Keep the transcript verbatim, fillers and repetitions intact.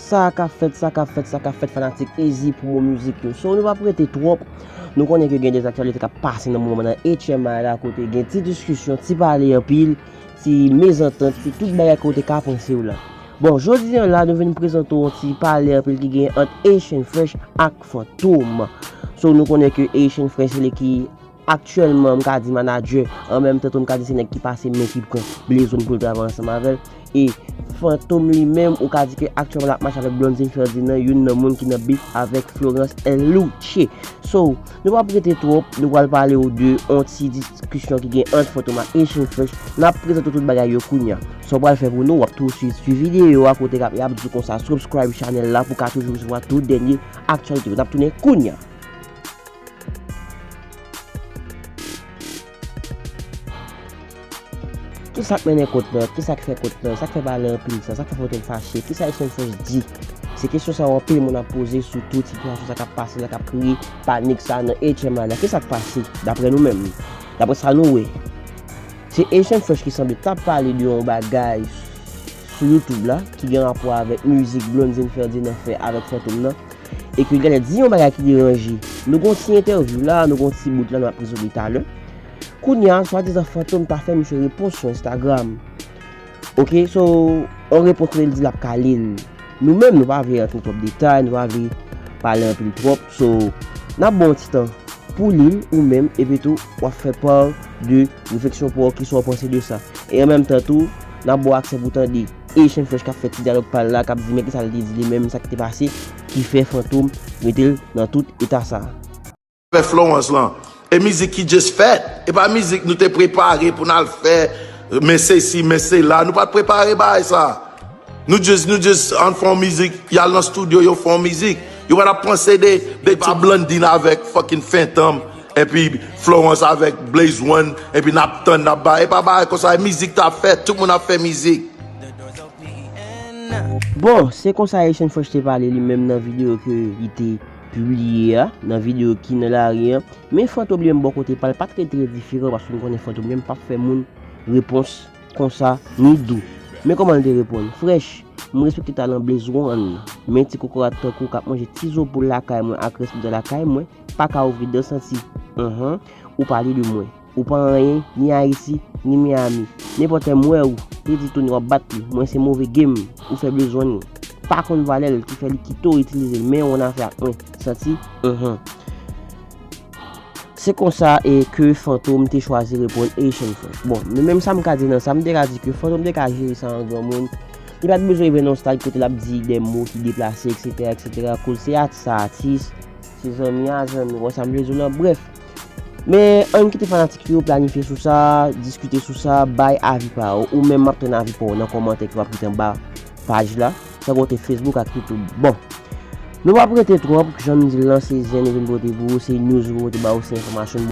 Sa k ap fèt, sa k ap fèt, sa k ap fèt, fanatik Easy Promo Music yo. So, nou p ap rete twòp. Nou konnen ke gen de aktyalite k ap pase nan moman nan H M I la, kote gen ti diskisyon, ti pale anpil, ti mezantant, ti tout bagay ke w te ka panse w la. Bon, jodi a la, nou vin prezante w yon ti pale anpil ki gen ant Haitian Fresh ak Fantom. So, nou konnen ke Haitian Fresh se li ki aktyèlman, m ka di manadjè, an menm tan tou, m ka di se nèg ki pase men ki pran Blaze One pou l travay ansanm avè l. E Fantom li menm, ou ka di ke aktyèlman l ap mache avèk Blondine Ferdinand, youn nan moun ki nan beef avèk Florence and Louche. So, nou p ap rete twòp, nou pral pale w de yon ti diskisyon ki gen ant Fantom ak Haitian Fresh. N ap prezante w tout bagay yo kounya. Sa w pral fè pou nou, w ap tou swiv, swiv videyo a kote k ap, y ap di w konsa, subscribe channel la pou w ka toujou resevwa tout dènye aktyalite yo. N ap tounen kounya. Kisa k mennen kont lan? Kisa k fè kont lan? Sa k fè pale anpil sa? Sa k fè Fantom fache? Kisa Haitian Fresh di? Se kesyon sa yo anpil moun ap poze, sitou sitiyasyon sa k ap pase la, k ap kreye panik sa nan H M I la. Kisa k pase, daprè nou menm? Daprè sa nou wè, se Haitian Fresh ki sanble t ap pale de yon bagay sou YouTube la, ki gen rapò avèk mizik Blondine Ferdinand fè avèk Fantom nan, e ke l genlè di yon bagay ki deranje. Nou gon ti entèvyou la, nou gon ti bout la, n ap prezante talè. Kounya, swadizan Fantom ta fè misye repons sou Instagram. Ok, so, yon repons kote l di l ap kale l. Nou menm, nou pa vle rantre twòp detay, nou pa vle pale anpil twòp. So, n ap ba w yon ti tan pou li l ou menm, epi tou, w ap fè pa de refleksyon pa w, kisa w panse de sa. E an menm tan tou, n ap ba w aksè pou tande Haitian Fresh k ap fè ti dyalòg pa l la, k ap di men kisa l te di li menm, sa ki te pase, ki fè Fantom mete l nan tout eta sa. Fè Florence lan. E mizik ki just fèt. E pa mizik nou te prepare pou n al fè, men sesi, men sela. Nou pa t prepare bagay sa. Nou just, nou just ann fè yon mizik, y al nan studio, yo fè yon mizik. Yo pa t ap panse de, de ti Blondine avèk fucking Fantom, epi Florence avèk Blaze One, epi n ap tann, n ap bay. E pa bagay konsa, e mizik t ap fèt, tout moun ap fè mizik. Bon, se konsa Haitian Fresh te pale li menm nan videyo ke li te pibliye a, nan videyo ki nan lari an. Men Fantom li menm bò kote pa l pa t rete endiferan, paske nou konnen Fantom li menm p ap fè moun repons konsa ni dou. Men kòman l te reponn? Fresh, m respekte talan Blaze One, men ti kokorat tankou w k ap manje ti zo poul lakay mwen ak rès bouda lakay mwen, pa ka ouvri dan santi. Uhmm, ou pale de mwen. Ou pa anyen, ni Ayiti, ni Miami. Nenpòt lè m wè w, li di Tony w ap bat li. Mwen se move game, ou fè Blaze One pa konn valè l, ki fè li kite w itilize l, men w annafè ak mwen. Santi? Uhmm. Se konsa e ke Fantom te chwazi reponn Haitian Fresh. Bon, men menm sa m ka di nan sa, m te ka di ke Fantom te ka jere sa an granmoun. Li pa t bezwen rive nan yon stad kote l ap di de mo ki deplase, etsetera, etsetera. Koz se atis a atis, se zanmi a zanmi, w wè sa m vle di w lan? Brèf, men ann kite fanatik yo planifye sou sa, diskite sou sa, bay avi pa w. Ou menm, m ap tann avi pa w nan kòmantè ke w ap kite anba paj la, san konte Facebook ak YouTube. Bon, nou p ap rete twòp, jan m di l lan, se zen nou vin pote pou ou, se news nou pote ba ou, se enfòmasyon.